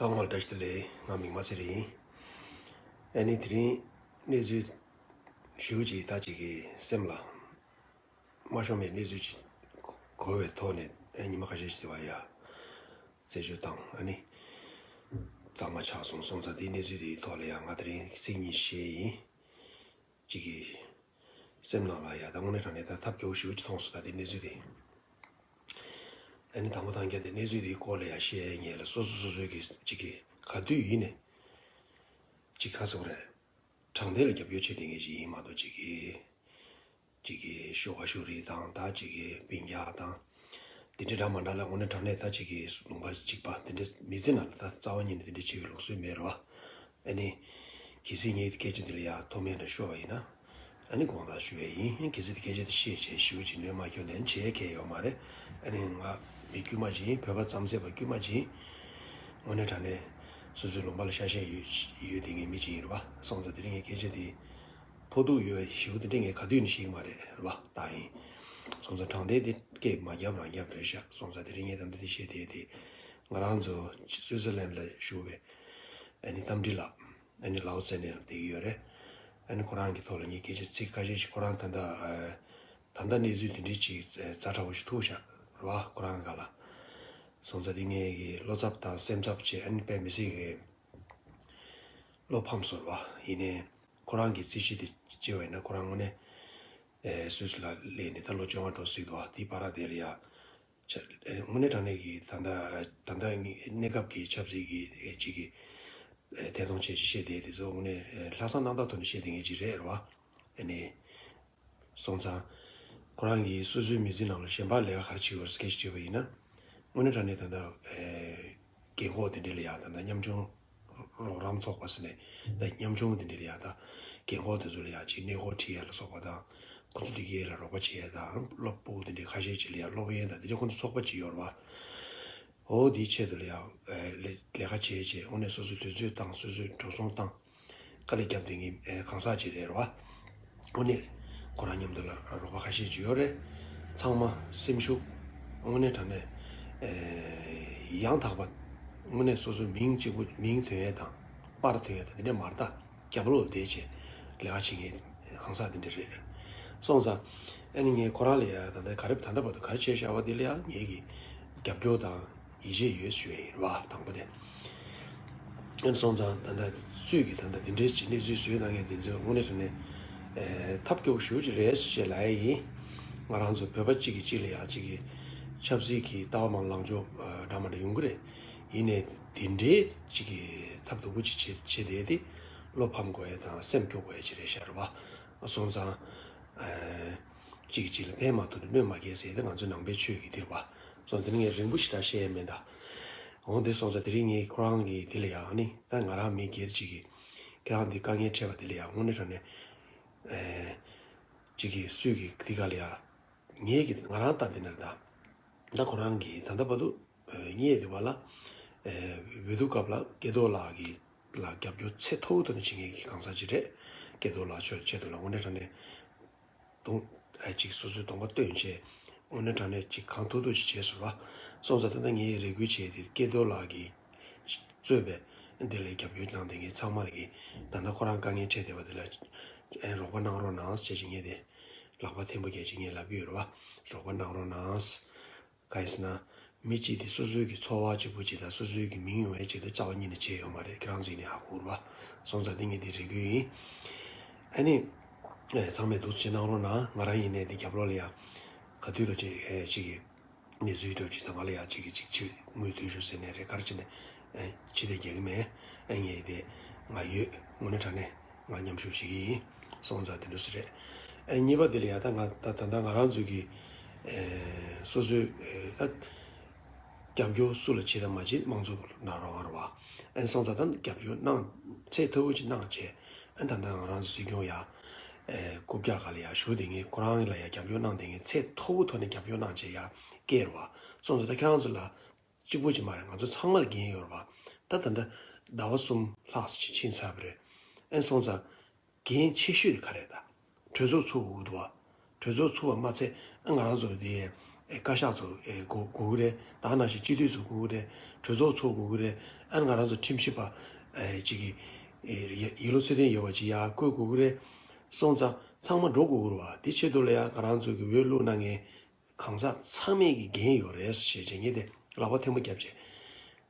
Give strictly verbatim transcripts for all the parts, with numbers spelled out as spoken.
ཐོག་མར་བཀྲ་ཤིས་བདེ་ལེགས། ང་མིག་དམར་ཚེ་རིང་ཡིན། ཨ་ནི་དེ་རིང་གནས་ཚུལ་ཞེ་པོ་ཅིག་ད་ཅིག་གི་སེམས་ལ་མ་ཤོང་བའི་གནས་ཚུལ་ཅིག་གོ་བའི་ཐོག་ནས། ཨ་ཉི་མ་ཁ་ཤས་ཤིག་དེ་བ་ཡ་རྩད་གཅོད་བཏང་། ཨ་ནི་གཙང་མ་ཆགས་སོང་། སོང་ཙང་དེའི་གནས་ཚུལ་དེའི་ཐོག་ལ་ཡང་ང་དེ་རིང་ཚིག་གཉིས་བཤད་ཡིན། ཅིག་གི་སེམས་ནང་ལ་ཡ་ད་དངོས་གནས་དྲང་གནས་ད་ཐབས་སྐྱོ་བོ་ཞེ་པོ་ཅིག་མཐོང་སོང་། ད་དེ་གནས་ཚུལ་དེ། ཨ་ནི་དང་པོ་དང་རྒྱ་དེ་གནས་ཚུལ་དེའི་སྐོར་ལ་ཡ་བཤད་ཡས་ལ་སོ་སོ་སོ་སོའི་གི་ཅིག་གི་ག་དུས་ཡིན་ནས་ཅིག་ག་ཟེར་དགོས་རེད། དྲང་བདེན་ལ་རྒྱབ་སྐྱོར་བྱེད་བསྡད་མཁན་ཅིག་ཡིན་མ་གཏོགས། ཅིག་གི་ཅིག་གི་ཤོ་ག་ཤོ་རིགས་དང་། ད་ཅིག་གི་སྤུན་ཀྱག་དང་དེ་འདྲ་འདྲ་མ་འདྲ་ལ་དངོས་གནས་དྲང་གནས་ད་ཅིག་གི་ལུང་པ་གཅིག་པ་དེ་འདྲ་མི་ཚེ་ནང་ལ་ད་རྩ་བ་ཉིད་ནས་དེ་འདྲ་བྱེད་པའི་ལུགས་སྲོལ་མེད་རེད་བ། ཨ་ནི་གལ་སྲིད་ངས་སྐད་ཆ་འདི་ལ་ཡ་མཐོ་དམན་དུ་ཤོར་བ་ཡིན་ན། ཨ་ནི་དགོངས་དག་ཞུ་བ་ཡིན། གལ་སྲིད་དེ་སྐད་ཆ་དེ་བཤད་བྱས་ཞུ་བྱེད་ནུས་མ་ཁྱོན་ནས་བྱེད་མཁན་ཡོད་མ་རེད། ཨ་ནི་ང་མི་དཀྱུས་མ་ཅིག་ཡིན། བོད་པ་རྩམ་ཟས་པ་དཀྱུས་མ་ཅིག་ཡིན། དངོས་གནས་དྲང་གནས་སོ་སོའི་ལུང་པ་ལ་ཤ་ཞེན་ཡོད་ཡོད་བསྡད་མཁན་མི་ཅིག་ཡིན་རེད་བ། སོང་ཙང་དེ་རིང་ངས་སྐད་ཆ་དེ་ཕོག་ཐུག་ཡོད་པའི་ཞུ་དེ་འདྲ་ངས་ག་དུས་ནས་བཤད་ཀྱི་མ་རེད་རེད་བ། ད་ཡིན། སོང་ཙང་དྲང་བདེན་དེ་སྐད་མ་རྒྱབ་རང་རྒྱབ་རེད་ཤག་སོང་ཙང་དེ་རིང་ངས་ད་ལྟ་དེ་བཤད་བསྡད་དེ། ང་རང་ཚོ་སུའི་ཙེར་ལན་ལ་བཞུགས་པའི་ཨ་ནི་རྟ་མགྲིན་ལགས། ཨ་ནི་ལའོ་ཙེ་ནས་བསྡད་ཀྱི་ཡོད་རེད། ཨ་ནི་ཁོ་རང་གི་ཐོག་ལ་ངས་སྐད་ཆ་ཚིག་ཁ་ཤས་ཤིག་ཁོ་རང་ད་ལྟ་ཨ་ད་ལྟ་གནས་ཚུལ་དེ་འདྲའི་ཅིག་ཛ་དྲག་པོ་ཞིག་ཐུག་ཤག་རེད་བ། ཁོ་རང་གི་སྒང་ལ། སོང་ཙང་དེ་ངས་ཀྱི་བློ་འཚབ་དང་སེམས་འཚབ་བྱས། ཨ་ནི་དཔེ་མི་སྲིད་ཀྱི་བློ་ཕམ་སོང་རེད་བ། ཡིན་ནའི་ཁོ་རང་གི་རྩིས་གཞི་དེ་བྱས་པ་ཡིན་ན་ཁོ་རང་དངོས་གནས་ཨེ་སུད་སི་ལ་སླེབས་ནས་ད་ལོ་བཅོ་ལྔ་འགྲོ་སྲིད་འདུག་བ། དེའི་བར་དེ་ལ་ཡ། ཆ་ཨེ་དངོས་གནས་དྲང་གནས་ཀྱི་ད་ལྟ་ད་ལྟ་གནས་སྐབས་ཀྱི་ཆབ་སྲིད་ཀྱི་ཨེ་ཅིག་གི་ཨེ་ཐད་གཏོང་བྱས་ཅིག་བཤད་བསྡད་དེ་ཚོ་དངོས་གནས་ཨེ་ལྷག་བསམ་རྣམ་དག་ཐོག་ནས་བཤད་བསྡད་མཁན་ཅིག་རེད་རེད་བ། ཨ་ནི། སོང་ཙང་ཁོ་རང་གིས་སོ་སོའི་མི་ཚེ་ནང་ལ་གཞན་པ་ལས་ཀ་ག་རེ་བྱེད་ཡོད་སྐད་ཆ་དྲིས་པ་ཡིན་ན། དངོས་གནས་དྲང་གནས་ད་ལྟ་ཨེ་རྒན་འཁོགས་དེ་འདྲ་ལ་ཡ་ད་ལྟ་ཉམ་ཆུང་རོགས་རམ་ཚོགས་པ་ཟེར་ནས། ད་ཉམ་ཆུང་དེ་འདྲ་ལ་ཡ་ད་རྒན་འཁོགས་དེ་ཚོ་ལ་ཡ་ཅིག་གནས་སྐོར་ཁྲིད་ཡ་ལ་སོགས་པ་དང་། ཁོ་ཚོ་དེ་གའི་ལ་རོགས་པ་བྱེད་ཡ་དང་། སློབ་ཕྲུག་དེ་འདྲ་ཁ་ཤས་ཅིག་ལ་ཡ་སློབ་ཡོན་དང་དེ་འདྲ་ཁོ་ཚོ་ཚོགས་པ་ཅིག་ཡོད་རེད་བ། འོ་དེའི་ཆེད་དུ་ལ་ཡ་ཨེ་ལས་ལས་ཀ་བྱས་བྱས་དངོས་གནས་སོ་སོའི་དུས་ཚོད་བཏང་། སོ་སོའི་འགྲོ་སོང་བཏང་། དཀའ་ལས་བརྒྱབ་བསྡད་མཁན་ཨེ་གང་ཟག་ཅིག་རེད་རེད་བ། དངོས་གནས་ཁོ་རང་མཉམ་དུ་ལ་རོགས་པ་ཁ་ཤས་ཅིག་ཡོད་རེད། ཚང་མ་སེམས་ཤུགས་དངོས་གནས་དྲང་གནས་ཨེ་ཡང་དག་པ། དངོས་གནས་སོ་སོའི་མིང་གཅིག་པུ་མིང་ཐོན་ཡས་དང་པར་ཐོན་ཡས་དང་དེ་འདྲ་མ་རེད། ད་རྒྱབ་ལོགས་བསྡད་བྱས་ལས་ཀ་བྱེད་མཁན་གང་ཟག་དེ་འདྲ་རེད། སོང་ཙང་ཨ་ནི་ངས་ཁོ་རང་ལ་ཡ་ད་ལྟ་ག་རེ་ད་ལྟ་བར་དུ་ག་རེ་བྱས་བཞག་པ་དེ་ལ་ཡ་ངེད་ཀྱི་རྒྱབ་སྐྱོར་དང་ཡིད་ཆེས་ཡོད་ཞུ་ཡས་ཡིན་རེད་བ། དང་པོ་དེ། ཨ་ནི་སོང་ཙང་ད་ལྟ་སུས་ཀྱིས་ད་ལྟ་འདི་འདྲའི་ཅིག་གནས་ཚུལ་བཟོས་གནང་མཁན་དེ་ཚོས་དངོས་གནས་དྲང་གནས་ཨེ་ཐབས་སྐྱོ་པོ་ཞེ་པོ་ཅིག་རེད་ཞེས་ལབ་ཡ་ཡིན། ང་རང་ཚོ་བོད་པ་གཅིག་གིས་གཅིག་ལ་ཡ་གཅིག་གི་ཆབ་སྲིད་ཀྱི་ལྟ་བ་མང་ལངས་ཕྱོགས་ཨ་འདྲ་མི་འདྲ་ཡོང་གི་རེད། ཡིན་ནའི་དེ་འདྲའི་གཅིག་གི་ཐབས་སྡུག་པོ་ཅིག་བྱེད་བྱེད་བསྡད་དེ་བློ་ཕམ་དགོས་ཡ་དང་སེམས་སྐྱོ་དགོས་ཡ་ཅིག་རེད་ཤག་རེད་བ། སོང་ཙང་ཨེ་གཅིག་གིས་གཅིག་ལ་ཕན་མ་ཐོགས་ནས་གནོད་མ་སྐྱེལ་ཟེར་ཡ་དེ་ང་ཚོའི་ནང་པའི་ཆོས་ཀྱི་འདི་རེད་བ། སོང་ཙང་དེ་ནི་ངས་རིང་པོ་ཞེ་དྲག་བཤད་ཡ་མེད་ད། འོང་དེ་སོང་ཙང་དེ་རིང་ངས་ཁོ་རང་གི་དེ་ལ་ཡ་ཨ་ནི་ད་ང་རང་མི་སྒེར་གཅིག་གིས་ཁྱེད་རང་འདི་དཀའ་ངལ་འཕྲད་པ་དེ་ལ་ཡ་དངོས་གནས་དྲང་གནས་ཨེ་གཅིག་གིས་སུས་ཀྱིས་འདི་ག་ལ་ཡ། ངེད་ཀྱིས་ང་རང་ལྟ་དེ་ནར་ད། ད་ཁོ་རང་གིས་ད་ལྟ་བར་དུ་ཨེ་རྙེད་བསྡད་པ་ལ་ཨེ་འོས་བསྡུ་སྐབས་ལ་སྐལ་རྡོར་ལགས་ཀྱི་ལ་རྒྱབ་སྐྱོར་ཚད་མཐོ་བོ་ཐོག་ནས་བྱེད་མཁན་གྱི་གང་ཟག་ཅིག་རེད། སྐལ་རྡོར་ལགས་ཆོས་ཆེད་དུ་ལ་དངོས་གནས་དྲང་གནས་གདོང་ཨེ་ཅིག་སོ་སོའི་གདོང་པ་སྟོན་བྱས་དངོས་གནས་དྲང་གནས་ཅིག་གང་ཐུབ་ཐུབ་ཅིག་བྱས་སོང་བ། སོང་ཙང་ད་ལྟ་ངས་རེ་སྐུལ་བྱས་ཏེ་སྐལ་རྡོར་ལགས་ཀྱིས་གཙོས་པའི་འདི་ལ་རྒྱབ་སྐྱོར་གནང་བསྡད་མཁན་ཚང་མ་ལ་གི་ད་ལྟ་ཁོ་རང་དཀའ་ངལ་འཕྲད་བསྡད་པ་འདི་ལ་ཨེ་རོགས་པ་གནང་རོགས་གནང་ཞེས་ངས་དེ་ལག་པ་མཐོན་པོ་རྒྱག་ཅིག་ངས་ལབ་ཀྱི་ཡོད་རེད་བ། རོགས་པ་གནང་རོགས་གནང་། གང་ཡིན་ཟེར་ན། མི་གཅིག་དེ་སོ་སོའི་གི་འཚོ་བ་གཅིག་པུ་གཅིག་དང་སོ་སོའི་གི་མིང་ཡོང་ཡའི་ཆེད་དུ་རྩ་བ་ཉིད་ནས་བྱས་ཡོད་མ་རེད། ཁྱེད་རང་ཚོ་ཡིན་ནའི་ཧ་གོ་རེད་བ། སོང་ཙང་འདི་ངས་འདི་རེ་སྐུལ་ཡིན། ཨ་ནི། ཨེ་ཚང་མས་འདུག་སེ་གནང་རོགས་གནང་། ང་རང་ཡིན་ནའི་འདི་རྒྱབ་ལོགས་ལ་ཡ། ག་དུས་ལ་ཅིག་ཨེ་ཅིག་གི་གནས་ཚུལ་འདྲ་ཅིག་དང་ང་ལ་ཡ་ཅིག་གི་ཅིག་ཅིག་དངུལ་བསྡུས་ཤོག་ཟེར་ནའི་རེད། ག་རེ་བྱས་ནའི་ཨེ་ཅི་དེ་རྒྱག་གི་མེད། ཨེ་ངས་འདི་ང་ཡོད། དངོས་གནས་དྲང་གནས། ང་མཉམ་ཞུགས་བྱེད་ཀྱི་ཡིན། སོང་ཙང་དེ་འདྲ་ཞིག་རེད། ཨེ་གཉིས་པ་དེ་ལ་ཡ་ད་ང་ད་ད་ལྟ་ང་རང་ཚོའི་གི་ཨེ་སོ་སོའི་ཨེ་ད་རྒྱབ་སྐྱོར་སུ་ལ་བྱེད་དང་མ་བྱེད་དམངས་གཙོ་ནང་རང་ཨ་རུ་བ། ཨེ་སོང་ཙང་ད་རྒྱབ་སྐྱོར་གནང་ཚད་མཐོ་པོ་ཅིག་གནང་བྱས། ཨེ་ད་ལྟ་ང་རང་ཚོ་སྲིད་སྐྱོང་ཡ་ཨེ་རྐུབ་བཀྱག་སྒང་ལ་ཡ་བཞུགས་བསྡད་མཁན་ཁོ་རང་ལ་ཡ་རྒྱབ་སྐྱོར་གནང་བསྡད་མཁན་ཚད་མཐོ་པོ་ཐོག་ནས་རྒྱབ་སྐྱོར་གནང་བྱས་ཡ་སྐྱེལ་རུ་བ། སོང་ཙང་ད་ཁྱེད་རང་ཚོ་ལ། གཅིག་པུ་ཅིག་མ་རེད། ང་ཚོ་ཚང་མ་ལ་འགན་ཡོད་རེད་བ། ད་ད་ལྟ་ཟླ་བ་གསུམ་ལྷག་ཙམ་ཅིག་ཕྱིན་ཚར་བ་རེད། ཨེ་སོང་ཙང་འགན་ཆེ་ཤོས་དེ་ག་རེ་རེད། ད་གྲོས་ཚོགས་ཚུགས་དགོས་ཀྱི་འདུག་བ། གྲོས་ཚོགས་ཚུགས་པ་མ་ཚད་ཨ་ང་རང་ཚོ་དེ་ཨེ་བཀའ་ཤག་ཚོ་ཨེ་དགོས་དགོས་ཀྱི་རེད། ད་ནང་བཞིན་སྤྱི་འཐུས་ཚོ་དགོས་ཀྱི་རེད། གྲོས་ཚོགས་ཚོགས་དགོས་ཀྱི་རེད། ཨ་ནི་ང་རང་ཚོ་ཁྲིམས་ཞིབ་པ་ཨེ་ཅིག་གི་ཨེ་ཡ་ཡིད་བློ་ཚད་ལྡན་ཡོད་པ་ཅིག་ཡར་བསྐོས་དགོས་ཀྱི་རེད། སོང་ཙང་ཚང་མ་འགྲོ་དགོས་ཀྱི་རེད་བ། དེ་ཆེད་དུ་ལ་ཡ་ང་རང་ཚོ་གི་འོས་བླུགས་གནང་མཁན་གང་ཟག་ཚང་མས་ཀྱི་འགན་ཡོད་རེད་ཟེར་བྱས་ངས་དེ་ལག་པ་ཐལ་མོ་བརྒྱབ་བྱས།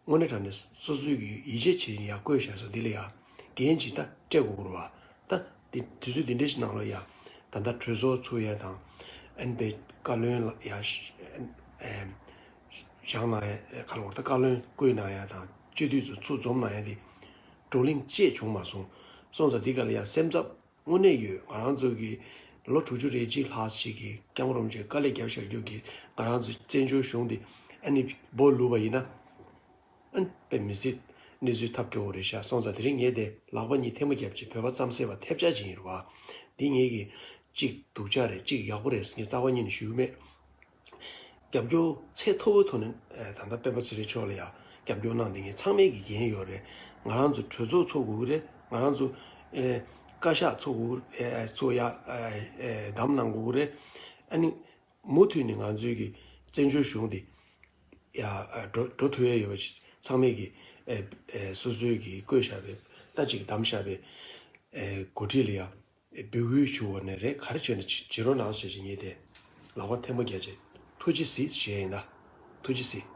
དངོས་གནས་དྲང་གནས་སོ་སོའི་གི་ཡིད་ཆེས་བྱེད་ཡ་བསྐོས་བཞག་སོང་། འདི་ལ་ཡ་འགན་ཅིག་ད་སྤྲད་དགོས་ཀྱི་རེད་བ། ད་དེ་དུས་ཚོད་འདི་འདྲ་ཞིག་ནང་ལ་ཡ་ད་ལྟ་གྲོས་ཚོགས་ཚུགས་ཡ་དང་ཨན་པའི་བཀའ་བློན་ལ་ཡ་ཨེམ་བཞེངས་གནང་ཡ་ག་ལ་བར་ད་བཀའ་བློན་བསྐོས་གནང་ཡ་དང་སྤྱི་འཐུས་ཚོ་ཚུར་འཛོམས་གནང་ཡ་དེ་བགྲོ་གླེང་བཅས་བྱུང་མ་སོང་། སོང་ཙང་འདི་ག་ལ་ཡ་སེམས་འཚབ་དངོས་གནས་ཡོད། ང་རང་ཚོ་གི་ལོ་དྲུག་ཅུ་རེ་གཅིག་ལྷག་ཅིག་གི་སྐྱབས་མགོན་རིན་པོ་ཆེས་དཀའ་ལས་བརྒྱབ་བཞག་རྒྱུ་གི་ང་རང་ཚོ་བཙན་བྱོལ་གཞུང་འདི་ཨ་ནི་སྦོ་ལུག་པ་ཡིན་ན། ཨ་ནི་དཔེ་མི་སྲིད་གནས་ཚུལ་ཐབས་སྐྱོ་བོ་རེད་ཤག་སོང་ཙང་དེ་རིང་ངས་དེ་ལག་པ་གཉིས་ཐལ་མོ་བརྒྱབ་ཅིག་བོད་པ་རྩམ་ཟེར་བ་ཐེབས་ཆག་ཅིག་ཡིན་རུང་བ། འདི་ངས་གི་གཅིག་སྡུག་ཅག་རེད། གཅིག་ཡག་པོ་རེད་ཟེར་ངས་རྩ་བ་ཉིད་ནས་ཞུ་གི་མེད། རྒྱབ་སྐྱོར་ཚད་མཐོ་བོའི་ཐོག་ནས་ཨེ་ད་ལྟ་སྤེན་པ་ཚེ་རིང་མཆོག་ལ་ཡང་རྒྱབ་སྐྱོར་གནང་བསྡད་མཁན་ཚང་མས་ཀྱི་འགན་ཡོད་རེད། ང་རང་ཚོ་གྲོས་ཚོགས་ཚོགས་དགོས་ཀྱི་རེད། ང་རང་ཚོ་ཨེ་བཀའ་ཤག་ཚོགས་དགོས་ཀྱི་རེད། ཨེ་ཚོགས་ཡ་ཨེ་ཨེ་བདམས་གནང་དགོས་ཀྱི་རེད། ཨ་ནི་མུ་མཐུད་ནས་ང་ཚོའི་གི་བཙན་བྱོལ་གཞུང་འདི་ཡ་ཨེ་འགྲོ་འགྲོ་ཐུབ་ཡ་ཡོད་པ་ཅིག་ཚང་མས་ཀྱི་ཨེ་ཨེ་སོ་སོའི་གི་བསྐོས་བཞག་པའི་ད་ཅིག་བདམས་བཞག་པའི་ཨེ་འགོ་ཁྲིད་ལ་ཡ། འབོད་སྐུལ་ཞུ་བ་ནས་རེད། ག་རེ་བྱས་ནས་བྱེད་རོགས་གནང་ཞེས་ངས་དེ་ལག་པ་ཐལ་མོ་བརྒྱབ་བྱས་ཐུགས་རྗེ་གཟིགས་ཞེས་ཡིན་ད། ཐུགས་རྗེ་གཟིགས།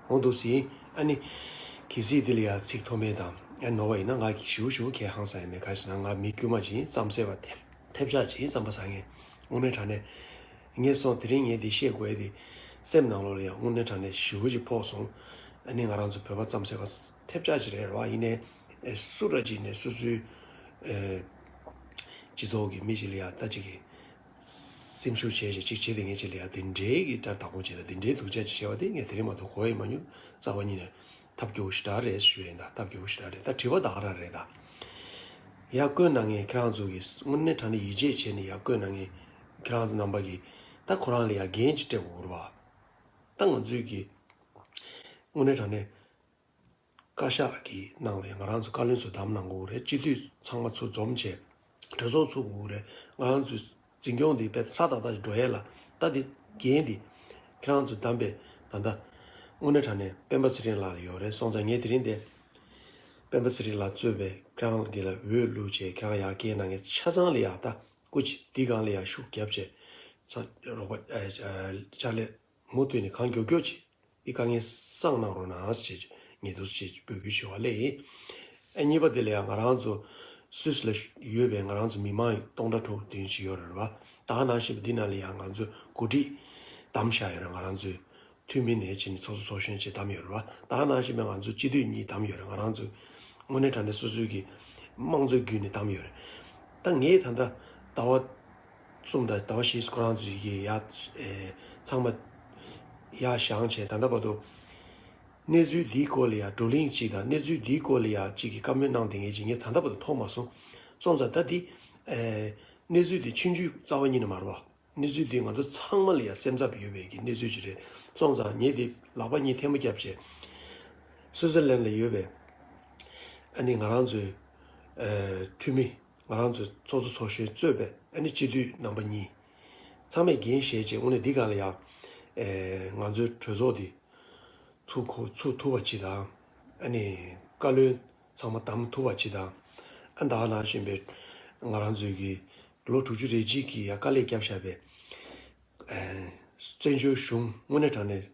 འོང་འདུག་ཟིན། ཨ་ནི་གལ་སྲིད་དེ་ལ་ཡ་ཚིག་མཐོ་དམན་དང་ཨ་ནོར་བ་ཡིན་ན་ང་གི་ཞུ་ཞུ་ཁས་ཧང་སང་ཡ་མེད། ག་ཞེ་ན་ང་མི་དཀྱུས་མ་ཅིག་ཡིན། རྩམ་ཟེར་བ་ཐེབས་ཐེབས་ཆག་ཅིག་ཡིན། རྩམ་པ་ཟ་མཁན་དངོས་གནས་དྲང་གནས་ངས་སོང་དེ་རིང་ངས་འདི་བཤད་དགོས་ཡ་དེ་སེམས་ནང་ལོགས་ལ་ཡ་དངོས་གནས་དྲང་གནས་ཞེ་པོ་ཅིག་ཕོག་སོང་། ཨ་ནི་ང་རང་ཚོ་བོད་པ་རྩམ་ཟེར་བ་ཐེབས་ཆག་ཅིག་རེད་ར་བ། ཡིན་ནའི་ཨེ་སུ་ར་ཅིག་ནས་སོ་སོའི་ཨེ་སྤྱི་ཚོགས་ཀྱི་མི་ཅིག་ལ་ཡ་ད་ཅིག་གི་སེམས་ཤུགས་བྱས་ཤིག་ཅིག་བྱེད་དེ་ངས་ཅིག་ལ་ཡ་དེ་འདྲའི་གི་སྒྲ་བདག་པོ་བྱེད་ད་དེ་འདྲའི་སྡུག་ཅག་ཅིག་བྱས་པ་དེ་ངས་དེ་རིང་མ་གཏོགས་གོ་ཡི་མ་མྱོང་། རྩ་བ་ཉིད་ནས་ཐབས་སྐྱོ་བོ་ཞེ་དྲག་རེད་ཞུ་ཡིན་ད། ཐབས་སྐྱོ་བོ་ཞེ་དྲག་རེད་ད། དྲི་བ་ད་ག་རང་རེད་ད། ཡ་བསྐོས་གནང་མཁན་ཁྱེད་རང་ཚོ་གི་དངོས་གནས་དྲང་གནས་ཡིད་ཆེས་བྱས་ནས་ཡ་བསྐོས་གནང་མཁན་ཁྱེད་རང་ཚོ་རྣམ་པ་གི་ད་ཁོ་རང་ལ་ཡ་འགན་ཅིག་སྤྲད་དགོས་རེད་བ། ད་ང་ཚོའི་གི་དངོས་གནས་དྲང་གནས་བཀའ་ཤག་གི་ནང་ལ་ང་རང་ཚོ་བཀའ་བློན་ཚོ་བདམས་གནང་དགོས་རེད། སྤྱི་འཐུས་ཚང་མ་ཚུར་འཛོམས་བྱས་གྲོས་ཚོགས་ཚུགས་དགོས་རེད། ང་རང་ཚོའི་འཛིན་སྐྱོང་འདི་དཔེ་ཧྲ་ཏག་ཏག་འགྲོ་ཡས་ལ་ད་འདི་འགན་འདི་ཁྱེད་རང་ཚོ་བདམས་པའི་ད་ལྟ་དངོས་གནས་དྲང་གནས་སྤེན་པ་ཚེ་རིང་ལགས་ལ་ཡོད་རེད། སོང་ཙང་ངས་དེ་རིང་འདི་སྤེན་པ་ཚེ་རིང་ལགས་གཙོས་པའི་ཁྱེད་རང་གི་ལ་འོས་བླུགས་བྱས་ཁྱེད་རང་ཡར་སྐྱེལ་གནང་མཁན་ཆ་ཚང་ལ་ཡ་ད་སྐུ་མཁྱེན་འདི་སྒང་ལ་ཡ་ཤུགས་རྒྱབ་བྱས་ཚ་རོགས་པ་ཨ་ཨ་ཕྱག་ལས་མུ་མཐུད་ནས་གང་མགྱོགས་མགྱོགས་བྱེད། འདི་དཀའ་ངལ་སངས་གནང་རོགས་གནང་ཞེས་ངས་འདུག་ཅེས་འབོད་སྐུལ་ཞུ་བ་ལས་ཡིན། ཨ་གཉིས་པ་དེ་ལ་ཡང་ང་རང་ཚོ་སུད་སི་ལ་ཡོད་པའི་ང་རང་ཚོ་མི་མང་སྟོང་ཕྲག་དྲུག་བདུན་ཅིག་ཡོད་རེད་བ། ད་ག་ནང་བཞིན་པ་འདི་ནང་ལ་ཡང་ང་ཚོ་འགོ་ཁྲིད་བདམས་བཞག་ཡོད་རེད། ང་རང་ཚོའི་འཐུས་མི་ནས་བྱས་ནས་ཚོགས་གཙོ་ཚོགས་གཞོན་བཅས་བདམས་ཡོད་རེད་བ། ད་ག་ནང་བཞིན་པ་ང་ཚོ་སྤྱི་འཐུས་གཉིས་བདམས་ཡོད་རེད། ང་རང་ཚོ་དངོས་གནས་དྲང་གནས་སོ་སོའི་གི་དམངས་གཙོའི་བརྒྱུད་ནས་བདམས་ཡོད་རེད། ད་ངས་ད་ལྟ་ཟླ་བ་གསུམ་དང་ཟླ་བ་བཞི་ཁོ་རང་ཚོའི་གི་ཡ་ཨེ་ཚང་མ་ཡར་བཞེངས་བྱས་ད་ལྟ་བར་དུ་གནས་ཚུལ་འདིའི་སྐོར་ལ་ཡ་བགྲོ་གླེང་ཅིག་དང་གནས་ཚུལ་འདིའི་སྐོར་ལ་ཡ་ཅིག་གི་བཀའ་མོལ་གནང་བསྡད་མཁན་ཅིག་ངས་ད་ལྟ་བར་དུ་མཐོང་མ་སོང་། སོང་ཙང་ད་འདི་ཨེ་གནས་ཚུལ་འདི་ཆུང་ཆུང་རྩ་བ་ཉིད་ནས་མ་རེད་བ། གནས་ཚུལ་འདི་ང་ཚོ་ཚང་མ་ལ་ཡ་སེམས་འཚབ་ཡོད་པའི་གི་གནས་ཚུལ་ཅིག་རེད། སོང་ཙང་ངས་འདི་ལག་པ་གཉིས་ཐལ་མོ་བརྒྱབ་བྱས་སུའུ་ཙེར་ལན་ལ་ཡོད་པའི་ཨ་ནི་ང་རང་ཚོའི་ཨེ་འཐུས་མི། ང་རང་ཚོའི་ཚོགས་གཙོ་ཚོགས་གཞོན་གཙོས་པའི་ཨ་ནི་སྤྱི་འཐུས་རྣམ་པ་གཉིས་ཚང་མས་འགན་བཞེས་བྱས་དངོས་གནས་འདི་སྒང་ལ་ཡང་ཨེ་ང་ཚོའི་གྲོས་ཚོགས་འདི་ཚུགས་ཁོ་ཚུགས་ཐུབ་པ་ཅིག་དང་། ཨ་ནི་བཀའ་བློན་ཚང་མ་བདམས་ཐུབ་པ་ཅིག་དང་། ཨ་ད་ག་ནང་བཞིན་པའི་ང་རང་ཚོའི་གི་ལོ་དྲུག་ཅུ་རེ་གཅིག་གི་ཡ་དཀའ་ལས་བརྒྱབ་བཞག་པའི་ཨེ་བཙན་བྱོལ་གཞུང་དངོས་གནས་དྲང་གནས་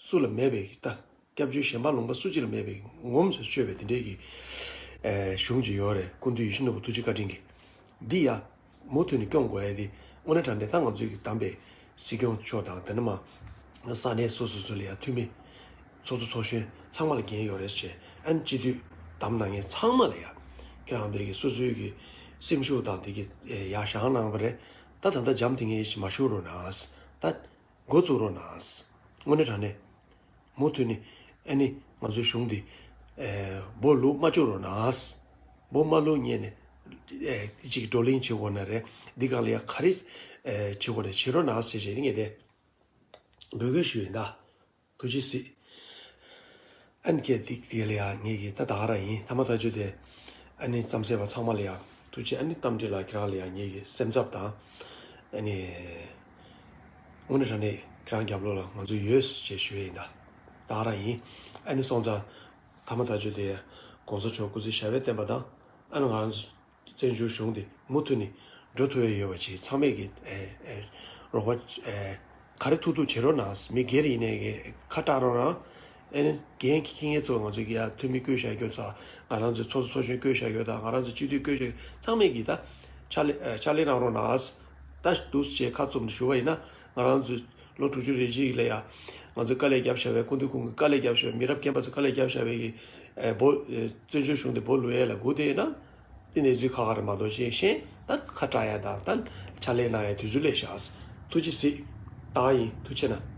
སུ་ལ་མེད་པའི་ད་སྐྱབས་བཅོལ་གཞན་པ་ལུང་པ་སུ་གཅིག་ལ་མེད་པའི་ངོམས་སུ་ཆོད་པའི་དེ་འདྲའི་གི་ཨེ་གཞུང་ཅིག་ཡོད་རེད། སྐུ་མདུན་ཡིད་བཞིན་ནོར་བུ་ཐུགས་རྗེ་བཀའ་དྲིན་གྱིས་འདི་ཡ་མུ་མཐུད་ནས་སྐྱོང་དགོས་ཡ་དེ་དངོས་གནས་དྲང་གནས་ད་ང་ཚོའི་གི་བདམས་པའི་སྲིད་སྐྱོང་མཆོག་དང་དེ་ནས་མ་ས་གནས་སོ་སོ་སོ་ལ་ཡ་འཐུས་མི་ཚོགས་གཙོ་ཚོགས་གཞོན་ཚང་མ་ལ་འགན་ཡོད་རེད་ཅེས། ཨན་སྤྱི་འཐུས་བདམས་གནང་མཁན་ཚང་མ་ལ་ཡ་ཁྱེད་རང་བས་གི་སོ་སོའི་གི་སེམས་ཤུགས་དང་དེ་གི་ཡ་བཞེངས་གནང་བ་རེད། ད་ད་ལྟ་འཇམ་ཐིང་ངེ་ཞིག་མ་ཞུ་རོགས་གནང་། ད་འགོ་བཙུགས་རོགས་གནང་། དངོས་གནས་དྲང་གནས་མུ་མཐུད་ནས་ཨ་ནི་ང་ཚོའི་གཞུང་འདི་ཨེ་སྦོ་ལུག་མ་བཅུག་རོགས་གནང་། སྦོ་མ་ལུག་ཉེས་ནས་ཨེ་གཅིག་བགྲོ་གླེང་བྱེད་དགོས་ན་རེད། འདི་ག་ལ་ཡ་ག་རེ་ཨེ་བྱེད་དགོས་རེད། བྱེད་རོགས་གནང་ཟེར་བྱས་ངས་དེ་འབོད་སྐུལ་ཞུས་ཡིན་ད། ཐུགས་རྗེ་གཟིགས། ཨན་སྐད་ཏིག་ཏིག་ལ་ཡ་ངེད་ཀྱི་ད་ད་ག་རང་ཡིན། ཐ་མ་ཐག་ཆོད་དེ་ཨ་ནི་རྩམ་ཟེར་བ་ཚང་མ་ལ་ཡ་ཐུགས་རྗེ། ཨ་ནི་རྟ་མགྲིན་ལགས་ཁྱེད་རང་ལ་ཡ་ངེད་ཀྱི་སེམས་འཚབ་དང་ཨ་ནི་དངོས་གནས་དྲང་གནས་ཁྱེད་རང་རྒྱབ་ལོགས་ལ་ང་ཚོ་ཡོད་ཅེས་ཞུ་ཡས་ཡིན་ད། ད་ག་རང་ཡིན། ཨ་ནི་སོང་ཙང་ཐ་མ་ཐག་ཆོད་དེ་གོང་ས་མཆོག་སྐུ་ཚེ་ཞབས་པད་བརྟན་པ་དང་། ཨ་ནི་ང་རང་ཚོ་བཙན་བྱོལ་གཞུང་དེ་མུ་མཐུད་ནས་འགྲོ་ཐུབ་ཡ་ཡོད་པ་ཅིག་ཚང་མས་ཀྱི་ཨེ་ཨེ་རོགས་པ་ཨེ་ག་རེ་ཐུབ་ཐུབ་བྱེད་རོགས་གནང་། མི་སྒེར་ཡིན་ནའི་གི་ཁ་བཀྲག་རོགས་གནང་། ཨེ་ནི་འགན་འཁྱེར་མཁན་ཚོ་ང་ཚོ་གི་ཡ་འཐུས་མི་བསྐོས་བཞག་རྒྱུ་ཚ། ང་རང་ཚོའི་ཚོགས་གཙོ་ཚོགས་གཞོན་བསྐོས་བཞག་རྒྱུ་དང་། ང་རང་ཚོ་སྤྱི་འཐུས་བསྐོས་བཞག་ཚང་མས་ཀྱི་ད་ཕྱག་ལས་ཨེ་ཕྱག་ལས་གནང་རོགས་གནང་། ད་འདུག་སེ་ཁ་བཙུམ་ཞུ་བ་ཡིན་ན། ང་རང་ཚོའི་ལོ་དྲུག་ཅུ་རེ་གཅིག་ལ་ཡ་ང་ཚོས་དཀའ་ལས་བརྒྱབ་བཞག་པའི། སྐུ་མདུན་ཁོང་གིས་དཀའ་ལས་བརྒྱབ་བཞག་པའི། མི་རབས་རྒན་པ་ཚོས་དཀའ་ལས་བརྒྱབ་བཞག་པའི་གི་ཨེ་བོ་ཨེ་བཙན་བྱོལ་གཞུང་འདི་བོ་ལུ་ཡས་ལ་སྒུག་བསྡད་ཡོད་ན། དེ་གནས་ཚུལ་ཁག་ཁག་རེད་མ་གཏོགས། གཞན་གཞན་ད་ཁ་བཀྲག་ཡ་དང་ད་ཕྱག་ལས་གནང་ཡའི་དུས་ཚོད་སླེབས་ཤག། ཐུགས་རྗེ་གཟིགས། ད་ཡིན། ཐུགས་རྗེ་གནང་།